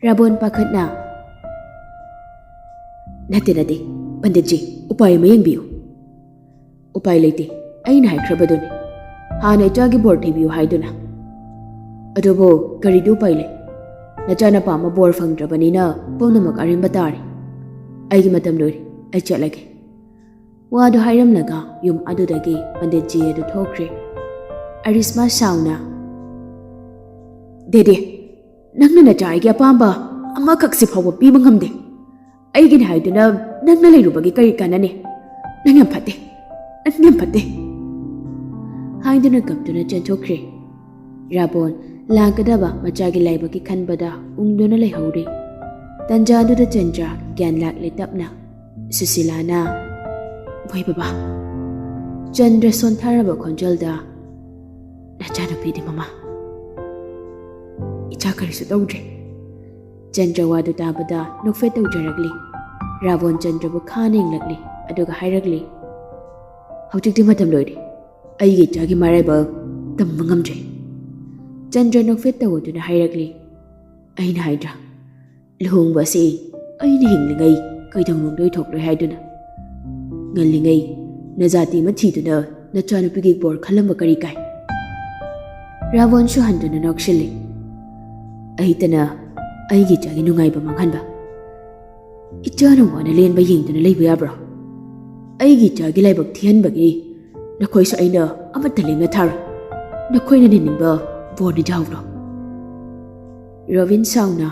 ꯔꯥꯕꯣꯟ ꯄꯥꯈꯠꯅ, "ꯅꯠꯇꯦ, ꯅꯠꯇꯦ, ꯄꯟꯗꯤꯠꯖꯤ, ꯎꯄꯥꯏ ꯑꯃ ꯌꯦꯡꯕꯤꯌꯨ꯫" "ꯎꯄꯥꯏ ꯂꯩꯇꯦ, ꯑꯩꯅ ꯍꯥꯏꯈ꯭ꯔꯕꯗꯨꯅꯤ꯫ ꯍꯥꯟꯅ ꯏꯆꯥꯒꯤ ꯕꯣꯔ ꯊꯤꯕꯤꯌꯨ ꯍꯥꯏꯗꯨꯅ꯫ ꯑꯗꯨꯕꯨ ꯀꯔꯤꯗꯤ ꯎꯄꯥꯏ ꯂꯩ? ꯅꯆꯥꯅ ꯄꯥꯝꯕ ꯕꯣꯔ ꯐꯪꯗ꯭ꯔꯕꯅꯤꯅ ꯄꯨꯝꯅꯃꯛ ꯑꯔꯦꯝꯕ ꯇꯥꯔꯦ꯫ ꯑꯩꯒꯤ ꯃꯇꯝ ꯂꯣꯏꯔꯦ, ꯑꯩ ꯆꯠꯂꯒꯦ꯫" ꯋꯥꯗꯨ ꯍꯥꯏꯔꯝꯂꯒ ꯌꯨꯝ ꯑꯗꯨꯗꯒꯤ ꯄꯟꯗꯤꯠꯖꯤ ꯑꯗꯨ ꯊꯣꯛꯈ꯭ꯔꯦ꯫ ꯑꯔꯤꯁꯃꯥ ꯁꯥꯎꯅ, "ꯗꯦꯗꯦ, ꯅꯪꯅ ꯅꯆꯥ ꯑꯩꯒꯤ ꯑꯄꯥꯝꯕ ꯑꯃꯈꯛꯁꯤ ꯐꯥꯎꯕ ꯄꯤꯕ ꯉꯝꯗꯦ꯫ ꯑꯩꯒꯤꯅꯤ ꯍꯥꯏꯗꯨꯅ ꯅꯪꯅ ꯂꯩꯔꯨꯕꯒꯤ ꯀꯔꯤ ꯀꯥꯟꯅꯅꯤ? ꯅꯪ ꯌꯥꯝ ꯐꯠꯇꯦ꯫ ꯅꯪ ꯌꯥꯝ ꯐꯠꯇꯦ꯫" ꯍꯥꯏꯗꯨꯅ ꯀꯞꯇꯨꯅ ꯆꯦꯟꯊꯣꯛꯈ꯭ꯔꯦ꯫ ꯔꯥꯕꯣꯟ ꯂꯥꯛꯀꯗꯕ ꯃꯆꯥꯒꯤ ꯂꯥꯏꯕꯛꯀꯤ ꯈꯟꯕꯗ ꯎꯪꯗꯨꯅ ꯂꯩꯍꯧꯔꯦ꯫ ꯇꯟꯖꯥꯗꯨꯗ ꯆꯟꯗ꯭ꯔ ꯒ꯭ꯌꯥꯟ ꯂꯥꯛꯂꯦ ꯇꯞꯅ꯫ ꯁꯨꯁꯤꯂꯥꯅ, "ꯃꯣꯏ ꯕꯕꯥ!" ꯆꯟꯗ꯭ꯔ ꯁꯣꯟꯊꯔꯕ ꯈꯣꯟꯖꯦꯜꯗ, "ꯅꯆꯥꯅꯨꯄꯤꯗꯤ ꯃꯃꯥ?" "ꯏꯆꯥ ꯀꯔꯤꯁꯨ ꯇꯧꯗ꯭ꯔꯦ꯫" ꯆꯟꯗ꯭ꯔ ꯋꯥꯗꯨ ꯇꯥꯕꯗ ꯅꯣꯛꯐꯦꯠ ꯇꯧꯖꯔꯛꯂꯤ꯫ ꯔꯥꯕꯣꯟ ꯆꯟꯗ꯭ꯔꯕꯨ ꯈꯥꯅ ꯌꯦꯡꯂꯛꯂꯤ, ꯑꯗꯨꯒ ꯍꯥꯏꯔꯛꯂꯤ, "ꯍꯧꯖꯤꯛꯇꯤ ꯃꯇꯝ ꯂꯣꯏꯔꯦ꯫ ꯑꯩꯒꯤ ꯏꯆꯥꯒꯤ ꯃꯔꯥꯏꯕꯛ ꯇꯝꯕ ꯉꯝꯗ꯭ꯔꯦ꯫" ꯆꯟꯗ꯭ꯔ ꯅꯣꯛꯐꯦꯠ ꯇꯧꯗꯨꯅ ꯍꯥꯏꯔꯛꯂꯤ, "ꯑꯩꯅ ꯍꯥꯏꯗ꯭ꯔꯥ, ꯂꯨꯍꯣꯡꯕ ꯑꯁꯤ ꯑꯩꯅ ꯍꯤꯡꯂꯤꯉꯩ ꯀꯩꯗꯧꯅꯨꯡꯗ ꯑꯣꯏꯊꯣꯛꯂꯣꯏ ꯍꯥꯏꯗꯨꯅ꯫ ꯉꯜꯂꯤꯉꯩ ꯅꯖꯥꯇꯤ ꯑꯃ ꯊꯤꯗꯨꯅ ꯅꯆꯥꯅꯨꯄꯤꯒꯤ ꯕꯣꯔ ꯈꯜꯂꯝꯕ ꯀꯔꯤ ꯀꯥꯏ?" ꯔꯥꯕꯣꯟꯁꯨ ꯍꯟꯗꯨꯅ ꯅꯣꯛꯁꯤꯜꯂꯤ꯫ "ꯑꯩꯇꯅ ꯑꯩꯒꯤ ꯏꯆꯥꯒꯤ ꯅꯨꯡꯉꯥꯏꯕ ꯃꯥꯡꯍꯟꯕ? ꯏꯆꯥꯅ ꯋꯥꯅ ꯂꯦꯟꯕ ꯌꯦꯡꯗꯨꯅ ꯂꯩꯕ ꯌꯥꯕ꯭ꯔꯣ? ꯑꯩꯒꯤ ꯏꯆꯥꯒꯤ ꯂꯥꯏꯕꯛ ꯊꯤꯍꯟꯕꯒꯤ ꯅꯈꯣꯏꯁꯨ ꯑꯩꯅ ꯑꯃꯠꯇ ꯂꯦꯝꯅ ꯊꯥꯔꯣꯏ꯫ ꯅꯈꯣꯏꯅ ꯅꯤꯡꯅꯤꯡꯕ ꯕꯣꯔꯅꯤ ꯌꯥꯍꯧꯔꯣ꯫" ꯔꯣꯕꯤꯟ ꯁꯥꯎꯅ,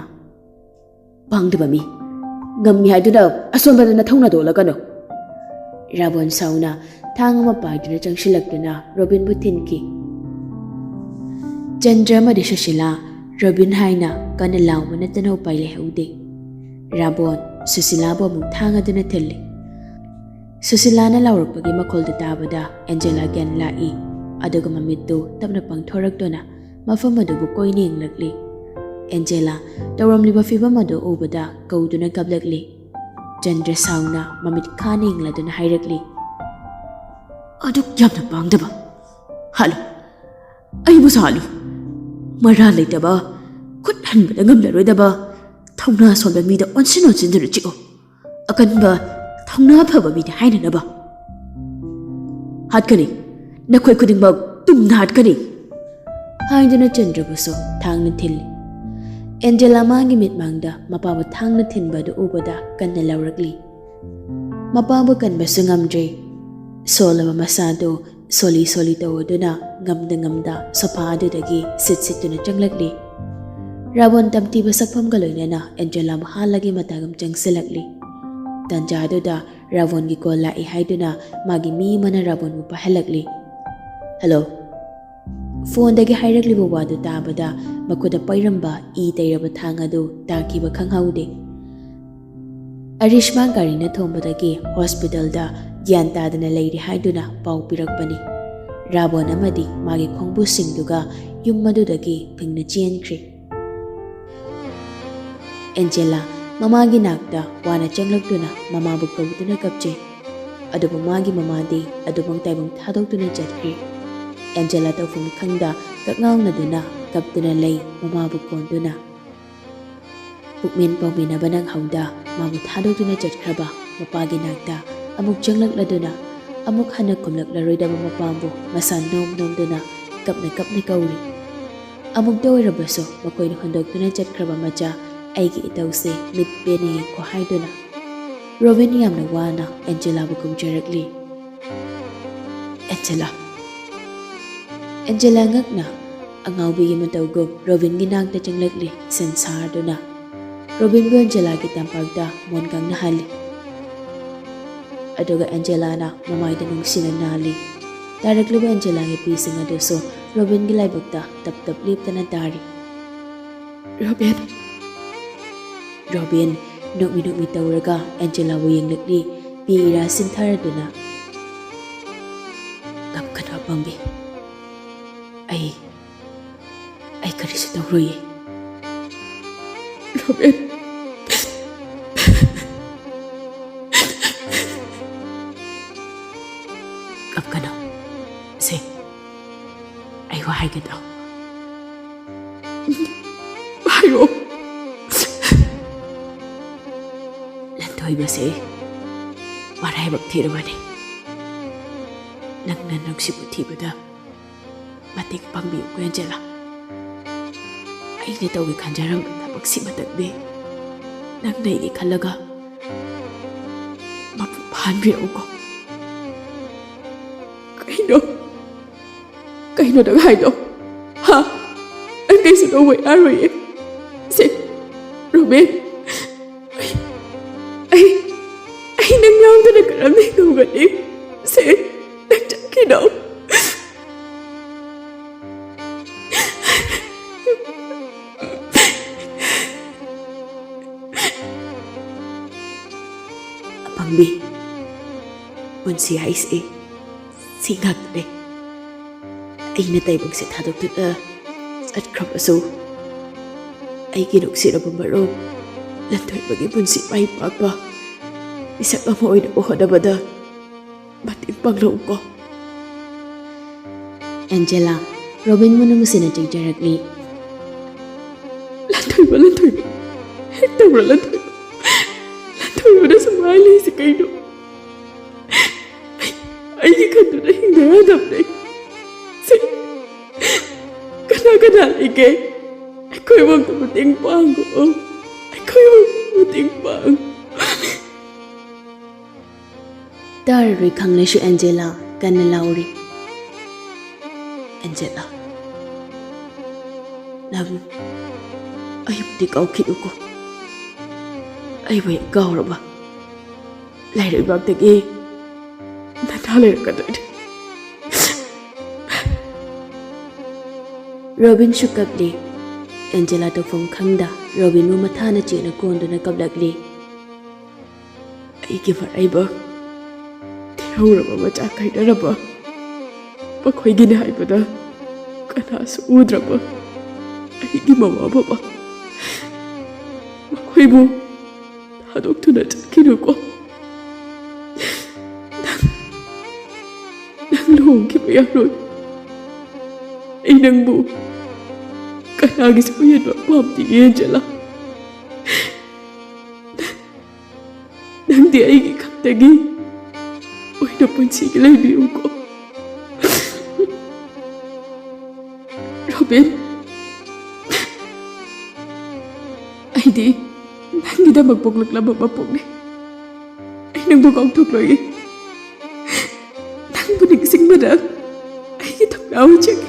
"ꯄꯥꯡꯗꯕ ꯃꯤ, ꯉꯝꯃꯤ ꯍꯥꯏꯗꯨꯅ ꯑꯁꯣꯟꯕꯗ ꯅꯊꯧꯅꯥ ꯗꯣꯜꯂꯛꯀꯅꯨ꯫" ꯔꯥꯕꯣꯟ ꯁꯥꯎꯅ ꯊꯥꯡ ꯑꯃ ꯄꯥꯏꯗꯨꯅ ꯆꯪꯁꯤꯜꯂꯛꯇꯨꯅ ꯔꯣꯕꯤꯟꯕꯨ ꯊꯤꯟꯈꯤ꯫ ꯆꯟꯗ꯭ꯔ ꯑꯃꯗꯤ ꯁꯨꯁꯤꯂꯥ ꯔꯣꯕꯤꯟ ꯍꯥꯏꯅ ꯀꯟꯅ ꯂꯥꯎꯕ ꯅꯠꯇꯅ ꯎꯄꯥꯏ ꯂꯩꯍꯧꯗꯦ꯫ ꯔꯥꯕꯣꯟ ꯁꯨꯁꯤꯂꯥꯕꯨ ꯑꯃꯨꯛ ꯊꯥꯡ ꯑꯗꯨꯅ ꯊꯤꯜꯂꯤ꯫ ꯁꯨꯁꯤꯂꯥꯅ ꯂꯥꯎꯔꯛꯄꯒꯤ ꯃꯈꯣꯜꯗꯨ ꯇꯥꯕꯗ ꯑꯦꯟꯖꯦꯂꯥ ꯒ꯭ꯌꯥꯟ ꯂꯥꯛꯏ꯫ ꯑꯗꯨꯒ ꯃꯃꯤꯠꯇꯨ ꯇꯞꯅ ꯄꯥꯡꯊꯣꯔꯛꯇꯨꯅ ꯃꯐꯝ ꯑꯗꯨꯕꯨ ꯀꯣꯏꯅ ꯌꯦꯡꯂꯛꯂꯤ꯫ ꯑꯦꯟꯖꯦꯂꯥ ꯇꯧꯔꯝꯂꯤꯕ ꯐꯤꯕꯝ ꯑꯗꯨ ꯎꯕꯗ ꯀꯧꯗꯨꯅ ꯀꯞꯂꯛꯂꯤ꯫ ꯆꯟꯗ꯭ꯔ ꯁꯥꯎꯅ ꯃꯃꯤꯠ ꯈꯥꯅ ꯌꯦꯡꯂꯗꯨꯅ ꯍꯥꯏꯔꯛꯂꯤ, "ꯑꯗꯨꯛ ꯌꯥꯝꯅ ꯄꯥꯡꯗꯕ! ꯍꯥꯠꯂꯨ! ꯑꯩꯕꯨꯁꯨ ꯍꯥꯠꯂꯨ! ꯃꯔꯥ ꯂꯩꯇꯕ, ꯈꯨꯠ ꯍꯟꯕꯗ ꯉꯝꯂꯔꯣꯏꯗꯕ, ꯊꯧꯅꯥ ꯁꯣꯟꯕ ꯃꯤꯗ ꯑꯣꯟꯁꯤꯟ ꯑꯣꯟꯁꯤꯟꯗꯨꯅ ꯆꯤꯛꯎ꯫ ꯑꯀꯟꯕ, ꯊꯧꯅꯥ ꯐꯕ ꯃꯤꯗ ꯍꯥꯏꯅꯅꯕ꯫ ꯍꯥꯠꯀꯅꯤ, ꯅꯈꯣꯏ ꯈꯨꯗꯤꯡꯃꯛ ꯇꯨꯝꯅ ꯍꯥꯠꯀꯅꯤ!" ꯍꯥꯏꯗꯨꯅ ꯆꯟꯗ꯭ꯔꯕꯨꯁꯨ ꯊꯥꯡꯅ ꯊꯤꯜꯂꯤ꯫ ꯑꯦꯟꯖꯦꯂꯥ ꯃꯥꯒꯤ ꯃꯤꯠꯃꯥꯡꯗ ꯃꯄꯥꯕꯨ ꯊꯥꯡꯅ ꯊꯤꯟꯕ ꯑꯗꯨ ꯎꯕꯗ ꯀꯟꯅ ꯂꯥꯎꯔꯛꯂꯤ꯫ ꯃꯄꯥꯕꯨ ꯀꯟꯕꯁꯨ ꯉꯝꯗ꯭ꯔꯦ꯫ ꯁꯣꯜꯂꯕ ꯃꯁꯥꯗꯨ ꯁꯣꯜꯂꯤ ꯁꯣꯜꯂꯤ ꯇꯧꯗꯨꯅ ꯉꯝꯗ ꯉꯝꯗ ꯁꯣꯐꯥ ꯑꯗꯨꯗꯒꯤ ꯁꯤꯠ ꯁꯤꯠꯇꯨꯅ ꯆꯪꯂꯛꯂꯤ꯫ ꯔꯥꯕꯣꯟ ꯇꯝꯊꯤꯕ ꯁꯛꯐꯝꯒ ꯂꯣꯏꯅꯅ ꯑꯦꯟꯖꯦꯂꯥꯕꯨ ꯍꯥꯠꯂꯒꯦ ꯃꯇꯥꯒꯨꯝ ꯆꯪꯁꯤꯜꯂꯛꯂꯤ꯫ ꯇꯥꯟꯖꯥ ꯑꯗꯨꯗ ꯔꯥꯕꯣꯟꯒꯤ ꯀꯣꯜ ꯂꯥꯛꯏ ꯍꯥꯏꯗꯨꯅ ꯃꯥꯒꯤ ꯃꯤ ꯑꯃꯅ ꯔꯥꯕꯣꯟꯕꯨ ꯄꯥꯏꯍꯜꯂꯛꯂꯤ꯫ "ꯍꯜꯂꯣ?" ꯐꯣꯟꯗꯒꯤ ꯍꯥꯏꯔꯛꯂꯤꯕ ꯋꯥꯗꯨ ꯇꯥꯕꯗ ꯃꯈꯨꯠꯇ ꯄꯩꯔꯝꯕ ꯏ ꯇꯩꯔꯕ ꯊꯥꯡ ꯑꯗꯨ ꯇꯥꯈꯤꯕ ꯈꯪꯍꯧꯗꯦ꯫ ꯑꯔꯤꯁꯃꯥꯟ ꯒꯥꯔꯤꯅ ꯊꯣꯝꯕꯗꯒꯤ ꯍꯣꯁꯄꯤꯇꯥꯜꯗ ꯒ꯭ꯌꯥꯟ ꯇꯥꯗꯅ ꯂꯩꯔꯤ ꯍꯥꯏꯗꯨꯅ ꯄꯥꯎ ꯄꯤꯔꯛꯄꯅꯤ꯫ ꯔꯥꯕꯣꯟ ꯑꯃꯗꯤ ꯃꯥꯒꯤ ꯈꯣꯡꯕꯨꯁꯤꯡꯗꯨꯒ ꯌꯨꯝ ꯑꯗꯨꯗꯒꯤ ꯊꯨꯡꯅ ꯆꯦꯟꯈ꯭ꯔꯦ꯫ ꯑꯦꯟꯖꯦꯂꯥ ꯃꯃꯥꯒꯤ ꯅꯥꯛꯇ ꯋꯥꯅ ꯆꯪꯂꯛꯇꯨꯅ ꯃꯃꯥꯕꯨ ꯀꯧꯗꯨꯅ ꯀꯞꯆꯩ꯫ ꯑꯗꯨꯕꯨ ꯃꯥꯒꯤ ꯃꯃꯥꯗꯤ ꯑꯗꯨꯃꯛ ꯇꯥꯏꯕꯪ ꯊꯥꯗꯣꯛꯇꯨꯅ ꯆꯠꯈ꯭ꯔꯦ꯫ ꯑꯦꯟꯖꯦꯂꯥ ꯇꯧꯐꯝ ꯈꯪꯗ ꯀꯛꯉꯥꯎꯅꯗꯨꯅ ꯀꯞꯇꯨꯅ ꯂꯩ ꯃꯃꯥꯕꯨ ꯀꯣꯟꯗꯨꯅ꯫ ꯄꯨꯛꯃꯦꯟ ꯄꯥꯎꯃꯤꯟꯅꯕ ꯅꯪꯍꯧꯗ ꯃꯥꯕꯨ ꯊꯥꯗꯣꯛꯇꯨꯅ ꯆꯠꯈ꯭ꯔꯕ ꯃꯄꯥꯒꯤ ꯅꯥꯛꯇ ꯑꯃꯨꯛ ꯆꯪꯂꯛꯂꯗꯨꯅ ꯑꯃꯨꯛ ꯍꯟꯅ ꯈꯨꯝꯂꯛꯂꯔꯣꯏꯗꯕ ꯃꯄꯥꯕꯨ ꯃꯁꯥ ꯅꯣꯝ ꯅꯣꯝꯗꯨꯅ ꯀꯞꯅ ꯀꯞꯅ ꯀꯧꯔꯤ꯫ ꯑꯃꯨꯛꯇ ꯑꯣꯏꯔꯕꯁꯨ ꯃꯈꯣꯏꯅ ꯍꯨꯟꯗꯣꯛꯇꯨꯅ ꯆꯠꯈ꯭ꯔꯕ ꯃꯆꯥ ꯑꯩꯒꯤ ꯏꯇꯧꯁꯦ ꯃꯤꯠ ꯄꯦꯟꯅ ꯌꯦꯡꯈꯣ ꯍꯥꯏꯗꯨꯅ ꯔꯣꯕꯤꯟ ꯌꯥꯝꯅ ꯋꯥꯅ ꯑꯦꯟꯖꯦꯂꯥꯕꯨ ꯈꯨꯝꯖꯔꯛꯂꯤ꯫ "ꯑꯦꯟꯖꯦꯂꯥ!" ꯑꯦꯟꯖꯦꯂꯥ ꯉꯛꯅ ꯑꯉꯥꯎꯕꯤꯒꯤ ꯃꯇꯧꯒꯨꯝ ꯔꯣꯕꯤꯟꯒꯤ ꯅꯥꯛꯇ ꯆꯪꯂꯛꯂꯤ ꯁꯟꯁꯥꯔꯗꯨꯅ꯫ ꯔꯣꯕꯤꯟꯕꯨ ꯑꯦꯟꯖꯦꯂꯥꯒꯤ ꯇꯝꯄꯥꯛꯇ ꯃꯣꯟ ꯀꯪꯅ ꯍꯜꯂꯤ꯫ ꯑꯗꯨꯒ ꯑꯦꯟꯖꯦꯂꯥꯅ ꯃꯃꯥꯏꯗ ꯅꯨꯡꯁꯤꯅ ꯅꯥꯜꯂꯤ꯫ ꯇꯥꯔꯛꯂꯤꯕ ꯑꯦꯟꯖꯦꯂꯥꯒꯤ ꯄꯤꯁꯤꯡ ꯑꯗꯨꯁꯨ ꯔꯣꯕꯤꯟꯒꯤ ꯂꯥꯏꯕꯛꯇ ꯇꯞ ꯇꯞ ꯂꯦꯞꯇꯅ ꯇꯥꯔꯤ꯫ "ꯔꯣꯕꯤꯟ!" ꯔꯣꯕꯤꯟ ꯅꯣꯛꯃꯤ ꯅꯣꯛꯃꯤ ꯇꯧꯔꯒ ꯑꯦꯟꯖꯦꯂꯥꯕꯨ ꯌꯦꯡꯂꯛꯂꯤ, ꯄꯤ ꯏꯔꯥ ꯁꯤꯟꯊꯔꯗꯨꯅ꯫ "ꯀꯞꯀꯅꯨ ꯑꯄꯪꯕꯤ꯫ ꯑꯩ, ꯑꯩ ꯀꯔꯤꯁꯨ ꯇꯧꯔꯣꯏꯌꯦ꯫" "ꯔꯣꯕꯤꯟ!" "ꯀꯞꯀꯅꯨ꯫ ꯁꯦ, ꯑꯩ ꯋꯥ ꯍꯥꯏꯒꯦ ꯇꯥꯎ꯫" "ꯍꯥꯏꯔꯣ꯫" "ꯂꯟꯊꯣꯏꯕꯁꯦ ꯃꯔꯥꯏꯕꯛ ꯊꯤꯔꯕꯅꯤ꯫ ꯅꯪꯅ ꯅꯨꯡꯁꯤꯕ ꯊꯤꯕꯗ ꯃꯇꯦꯡ ꯄꯥꯡꯕꯤꯌꯨꯀꯣ, ꯑꯦꯟꯖꯦꯂꯥ꯫ ꯑꯩꯅ ꯇꯧꯒꯦ ꯈꯟꯖꯔꯝꯕ ꯊꯕꯛꯁꯤꯃꯇꯪꯗꯤ ꯅꯪꯅ ꯑꯩꯒꯤ ꯈꯜꯂꯒ ꯃꯄꯨꯡ ꯐꯥꯍꯟꯕꯤꯔꯛꯎꯀꯣ꯫" "ꯀꯩꯅꯣ? ꯀꯩꯅꯣ ꯅꯪ ꯍꯥꯏꯗꯣ? ꯍꯥ? ꯑꯩ ꯀꯩꯁꯨ ꯇꯧꯕ ꯌꯥꯔꯣꯏꯌꯦ꯫ ꯁꯦ, ꯔꯣꯕꯤꯟ, ꯑꯩ, ꯑꯩ, ꯑꯩ ꯅꯪ ꯌꯥꯎꯗꯅ ꯀꯔꯝꯅ ꯍꯤꯡꯍꯧꯒꯅꯤ? ꯁꯦ, ꯅꯪ ꯆꯠꯈꯤꯅꯣ꯫" ꯕꯤ, ꯄꯨꯟꯁꯤ ꯍꯥꯏꯁꯦ ꯁꯤ ꯉꯥꯛꯇꯅꯦ꯫ ꯑꯩꯅ ꯇꯥꯏꯕꯪꯁꯦ ꯊꯥꯗꯣꯛꯇꯨꯅ ꯆꯠꯈ꯭ꯔꯕꯁꯨ, ꯑꯩꯒꯤ ꯅꯨꯡꯁꯤꯔꯕ ꯃꯔꯨꯞ ꯂꯟꯊꯣꯏꯕꯒꯤ ꯄꯨꯟꯁꯤ ꯃꯥꯏ ꯄꯥꯛꯄ ꯃꯤꯁꯛ ꯑꯃ ꯑꯣꯏꯅꯕ ꯍꯣꯠꯅꯕꯗ ꯃꯇꯦꯡ ꯄꯥꯡꯂꯛꯎꯀꯣ꯫ ꯑꯦꯟꯖꯦꯂꯥ, ꯔꯣꯕꯤꯟꯕꯨ ꯅꯨꯡꯁꯤꯅ ꯆꯤꯡꯊꯔꯛꯂꯤ꯫ ꯂꯟꯊꯣꯏꯕ, ꯂꯟꯊꯣꯏꯕ, ꯍꯦꯛ ꯇꯧꯔ ꯂꯟꯊꯣꯏꯕ꯫ ꯂꯟꯊꯣꯏꯕꯅ ꯁꯨꯃꯥꯏ ꯂꯩꯁꯤ ꯀꯩꯅꯣ? ꯑꯩ, ꯑꯩꯒꯤ ꯈꯟꯗꯨꯅ ꯍꯤꯡꯗ ꯌꯥꯗꯕꯅꯦ꯫ ꯁꯤ ꯀꯅꯥ ꯀꯅꯥ ꯂꯩꯒꯦ? ꯑꯩꯈꯣꯏꯃꯛꯇ ꯃꯇꯦꯡ ꯄꯥꯡꯉꯣ꯫ ꯑꯩꯈꯣꯏꯃꯛꯇ ꯃꯇꯦꯡ ꯄꯥꯡꯉꯣ꯫ ꯇꯥꯔꯔꯣꯏ ꯈꯪꯂꯁꯨ ꯑꯦꯟꯖꯦꯂꯥ ꯀꯟꯅ ꯂꯥꯎꯔꯤ꯫ ꯑꯦꯟꯖꯦꯂꯥ, ꯅꯪ ꯑꯩꯕꯨꯗꯤ ꯀꯥꯎꯈꯤꯅꯨꯀꯣ꯫ ꯑꯩꯕꯨ ꯍꯦꯛ ꯀꯥꯎꯔꯕ, ꯂꯩꯔꯩꯕꯥꯛꯇꯒꯤ ꯅꯥꯊꯥ ꯂꯩꯔꯛꯀꯗꯣꯏꯅꯤ꯫ ꯔꯣꯕꯤꯟꯁꯨ ꯀꯞꯂꯤ꯫ ꯑꯦꯟꯖꯦꯂꯥ ꯇꯧꯐꯝ ꯈꯪꯗ ꯔꯣꯕꯤꯟꯕꯨ ꯃꯊꯥꯅ ꯆꯦꯠꯅ ꯀꯣꯟꯗꯨꯅ ꯀꯞꯂꯛꯂꯤ꯫ ꯑꯩꯒꯤ ꯃꯔꯥꯏꯕꯛ ꯊꯤꯍꯧꯔꯕ ꯃꯆꯥ ꯀꯥꯏꯅꯔꯕ ꯃꯈꯣꯏꯒꯤꯅꯤ ꯍꯥꯏꯕꯗ ꯀꯅꯥꯁꯨ ꯎꯗ꯭ꯔꯕ ꯑꯩꯒꯤ ꯃꯃꯥ ꯕꯕꯥ, ꯃꯈꯣꯏꯕꯨ ꯊꯥꯗꯣꯛꯇꯨꯅ ꯆꯠꯈꯤꯅꯨꯀꯣ꯫ ꯅꯪ, ꯅꯪ ꯂꯨꯍꯣꯡꯈꯤꯕ ꯌꯥꯔꯣꯏ꯫ ꯑꯩ ꯅꯪꯕꯨ ꯀꯅꯥꯒꯤꯁꯨ ꯎꯍꯟꯕ ꯄꯥꯝꯗꯤꯌꯦ, ꯑꯦꯟꯖꯦꯂꯥ꯫ ꯅꯪꯗꯤ ꯑꯩꯒꯤ ꯈꯛꯇꯒꯤ ꯑꯣꯏꯅ ꯄꯨꯟꯁꯤꯒꯤ ꯂꯩꯕꯤꯌꯨꯀꯣ꯫ ꯔꯣꯕꯤꯟ, ꯑꯩꯗꯤ ꯅꯪꯒꯤꯗꯃꯛ ꯄꯣꯛꯂꯛꯂꯕ ꯃꯄꯣꯛꯅꯤ꯫ ꯑꯩ ꯅꯪꯕꯨ ꯀꯥꯎꯊꯣꯛꯂꯣꯏꯌꯦ꯫ ꯅꯪꯕꯨ ꯅꯤꯡꯁꯤꯡꯕꯗ ꯑꯩꯒꯤ ꯊꯧꯅꯥ ꯑꯣꯏꯖꯒꯦ꯫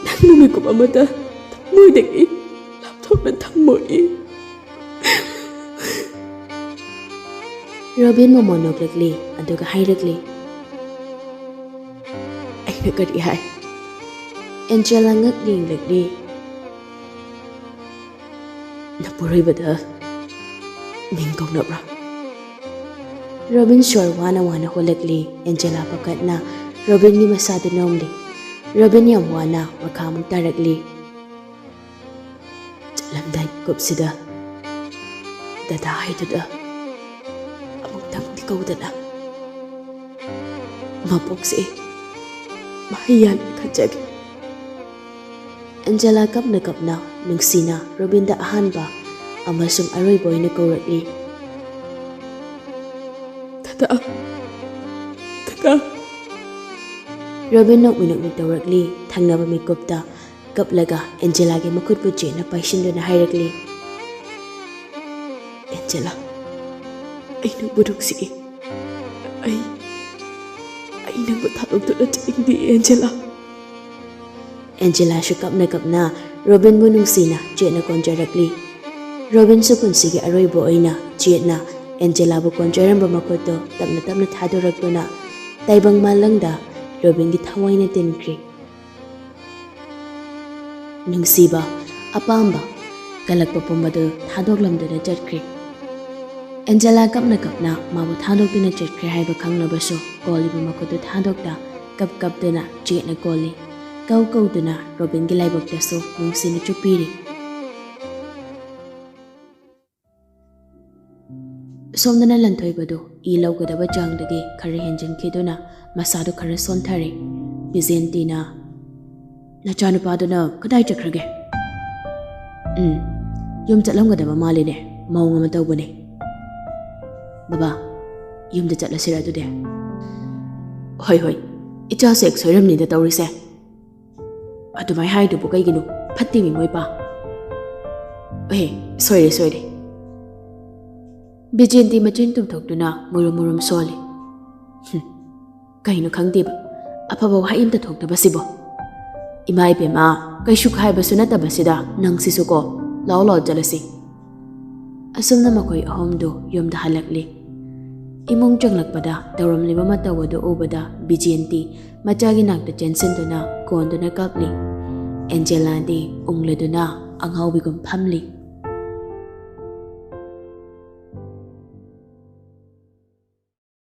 ꯅꯪꯕꯨ ꯃꯤꯀꯨꯞ ꯑꯃꯇ ꯊꯃꯣꯏꯗꯒꯤ ꯂꯥꯞꯊꯣꯛꯅ ꯊꯝꯃꯣꯏꯌꯦ꯫ ꯔꯣꯕꯤꯟ ꯃꯃꯣꯟ ꯅꯣꯛꯂꯛꯂꯤ, ꯑꯗꯨꯒ ꯍꯥꯏꯔꯛꯂꯤ, "ꯑꯩꯅ ꯀꯔꯤ ꯍꯥꯏ?" ꯑꯦꯟꯖꯦꯂꯥ ꯉꯛ ꯌꯦꯡꯂꯛꯂꯤ꯫ "ꯅꯄꯨꯔꯣꯏꯕꯗ ꯃꯤꯡ ꯀꯧꯅꯕ꯭ꯔꯥ?" ꯔꯣꯕꯤꯟ ꯁꯣꯔ ꯋꯥꯅ ꯋꯥꯅ ꯍꯣꯜꯂꯛꯂꯤ꯫ ꯑꯦꯟꯖꯦꯂꯥ ꯄꯥꯈꯠꯅ ꯔꯣꯕꯤꯟꯒꯤ ꯃꯁꯥꯗ ꯅꯣꯝꯂꯤ꯫ ꯔꯣꯕꯤꯟ ꯌꯥꯝ ꯋꯥꯅ ꯃꯈꯥ ꯑꯃꯨꯛ ꯇꯥꯔꯛꯂꯤ꯫ ꯆꯠꯂꯝꯗꯥꯏ ꯀꯨꯞꯁꯤꯗ ꯗꯗꯥ ꯍꯥꯏꯗꯨꯗ ꯑꯃꯨꯛꯇꯪꯗꯤ ꯀꯧꯗꯅ ꯃꯄꯣꯛꯁꯦ ꯃꯍꯩ ꯌꯥꯟꯕ ꯈꯟꯖꯒꯦ꯫ ꯑꯦꯟꯖꯦꯂꯥ ꯀꯞꯅ ꯀꯞꯅ ꯅꯨꯡꯁꯤꯅ ꯔꯣꯕꯤꯟꯗ ꯑꯍꯥꯟꯕ ꯑꯃꯁꯨꯡ ꯑꯔꯣꯏꯕ ꯑꯣꯏꯅ ꯀꯧꯔꯛꯂꯤ꯫ "ꯗꯗꯥ, ꯗꯗꯥ!" ꯔꯣꯕꯤꯟ ꯅꯣꯛꯃꯤ ꯅꯣꯛꯃꯤ ꯇꯧꯔꯛꯂꯤ꯫ ꯊꯪꯅꯕ ꯃꯤꯀꯨꯞꯇ ꯀꯞꯂꯒ ꯑꯦꯟꯖꯦꯂꯥꯒꯤ ꯃꯈꯨꯠꯄꯨ ꯆꯦꯠꯅ ꯄꯥꯏꯁꯤꯟꯗꯨꯅ ꯍꯥꯏꯔꯛꯂꯤ, "ꯑꯦꯟꯖꯦꯂꯥ, ꯑꯩ ꯅꯪꯕꯨ ꯅꯨꯡꯁꯤꯏ꯫ ꯑꯩ, ꯑꯩ ꯅꯪꯕꯨ ꯊꯥꯗꯣꯛꯇꯨꯅ ꯆꯠꯅꯤꯡꯗꯦ, ꯑꯦꯟꯖꯦꯂꯥ꯫" ꯑꯦꯟꯖꯦꯂꯥꯁꯨ ꯀꯞꯅ ꯀꯞꯅ ꯔꯣꯕꯤꯟꯕꯨ ꯅꯨꯡꯁꯤꯅ ꯆꯦꯠꯅ ꯀꯣꯟꯖꯔꯛꯂꯤ꯫ ꯔꯣꯕꯤꯟꯁꯨ ꯄꯨꯟꯁꯤꯒꯤ ꯑꯔꯣꯏꯕ ꯑꯣꯏꯅ ꯆꯦꯠꯅ ꯑꯦꯟꯖꯦꯂꯥꯕꯨ ꯀꯣꯟꯖꯔꯝꯕ ꯃꯈꯨꯠꯇꯨ ꯇꯞꯅ ꯇꯞꯅ ꯊꯥꯗꯣꯔꯛꯇꯨꯅ ꯇꯥꯏꯕꯪ ꯃꯥꯂꯪꯗ ꯔꯣꯕꯤꯟꯒꯤ ꯊꯋꯥꯏꯅ ꯇꯤꯟꯈ꯭ꯔꯤ꯫ ꯅꯨꯡꯁꯤꯕ, ꯑꯄꯥꯝꯕ, ꯀꯜꯂꯛꯄ ꯄꯨꯝꯕꯗꯨ ꯊꯥꯗꯣꯛꯂꯝꯗꯨꯅ ꯆꯠꯈ꯭ꯔꯦ꯫ ꯑꯦꯟꯖꯦꯂꯥ ꯀꯞꯅ ꯀꯞꯅ ꯃꯥꯕꯨ ꯊꯥꯗꯣꯛꯇꯨꯅ ꯆꯠꯈ꯭ꯔꯦ ꯍꯥꯏꯕ ꯈꯪꯂꯕꯁꯨ, ꯀꯣꯜꯂꯤꯕ ꯃꯈꯨꯠꯇꯨ ꯊꯥꯗꯣꯛꯇ ꯀꯞ ꯀꯞꯇꯨꯅ ꯆꯦꯠꯅ ꯀꯣꯜꯂꯤ꯫ ꯀꯧ ꯀꯧꯗꯨꯅ ꯔꯣꯕꯤꯟꯒꯤ ꯂꯥꯏꯕꯛꯇꯁꯨ ꯅꯨꯡꯁꯤꯅ ꯆꯨꯞꯄꯤꯔꯤ꯫ ꯁꯣꯝꯗꯅ ꯂꯟꯊꯣꯏꯕꯗꯨ ꯏ ꯂꯧꯒꯗꯕ ꯆꯥꯡꯗꯒꯤ ꯈꯔ ꯍꯦꯟꯖꯤꯟꯈꯤꯗꯨꯅ ꯃꯁꯥꯗꯨ ꯈꯔ ꯁꯣꯟꯊꯔꯦ꯫ ꯕꯤꯖꯦꯟꯇꯤꯅ, "ꯅꯆꯥꯅꯨꯄꯥꯗꯨꯅ ꯀꯗꯥꯏ ꯆꯠꯈ꯭ꯔꯒꯦ?" "ꯎꯝ, ꯌꯨꯝ ꯆꯠꯂꯝꯒꯗꯕ ꯃꯥꯜꯂꯤꯅꯦ, ꯃꯑꯣꯡ ꯑꯃ ꯇꯧꯕꯅꯦ꯫ ꯕꯕꯥ, ꯌꯨꯝꯗ ꯆꯠꯂꯁꯤꯔ ꯑꯗꯨꯗꯤ?" "ꯍꯣꯏ, ꯍꯣꯏ, ꯏꯆꯥꯁꯦ ꯍꯦꯛ ꯁꯣꯏꯔꯝꯅꯤꯗ ꯇꯧꯔꯤꯁꯦ꯫ ꯑꯗꯨꯃꯥꯏ ꯍꯥꯏꯗꯨꯕꯨ ꯀꯩꯒꯤꯅꯣ? ꯐꯠꯇꯦ ꯃꯤ ꯃꯣꯏ ꯄꯥ꯫ ꯑꯦ, ꯁꯣꯏꯔꯦ, ꯁꯣꯏꯔꯦ꯫" ꯕꯤꯖꯦꯟꯇꯤ ꯃꯆꯤꯟ ꯇꯨꯝꯊꯣꯛꯇꯨꯅ ꯃꯨꯔꯨꯝ ꯃꯨꯔꯨꯝ ꯁꯣꯜꯂꯤ꯫ "ꯍꯨꯝ, ꯀꯩꯅꯣ ꯈꯪꯗꯦꯕ, ꯑꯐꯕ ꯋꯥꯍꯩ ꯑꯝꯇ ꯊꯣꯛꯇꯕꯁꯤꯕꯣ꯫ ꯏꯃꯥ ꯏꯕꯦꯝꯃ, ꯀꯩꯁꯨ ꯈꯥꯏꯕꯁꯨ ꯅꯠꯇꯕꯁꯤꯗ ꯅꯪꯁꯤꯁꯨꯀꯣ, ꯂꯥꯎ ꯂꯥꯎ ꯆꯠꯂꯁꯤ꯫" ꯑꯁꯨꯝꯅ ꯃꯈꯣꯏ ꯑꯍꯨꯝꯗꯨ ꯌꯨꯝꯗ ꯍꯜꯂꯛꯂꯤ꯫ ꯏꯃꯨꯡ ꯆꯪꯂꯛꯄꯗ ꯇꯧꯔꯝꯂꯤꯕ ꯃꯇꯧ ꯑꯗꯨ ꯎꯕꯗ ꯕꯤꯖꯦꯟꯇꯤ ꯃꯆꯥꯒꯤ ꯅꯥꯛꯇ ꯆꯦꯟꯁꯤꯟꯗꯨꯅ ꯀꯣꯟꯗꯨꯅ ꯀꯞꯂꯤ꯫ ꯑꯦꯟꯖꯦꯂꯥꯗꯤ ꯎꯪꯂꯗꯨꯅ ꯑꯉꯥꯎꯕꯤꯒꯨꯝ ꯐꯝꯂꯤ꯫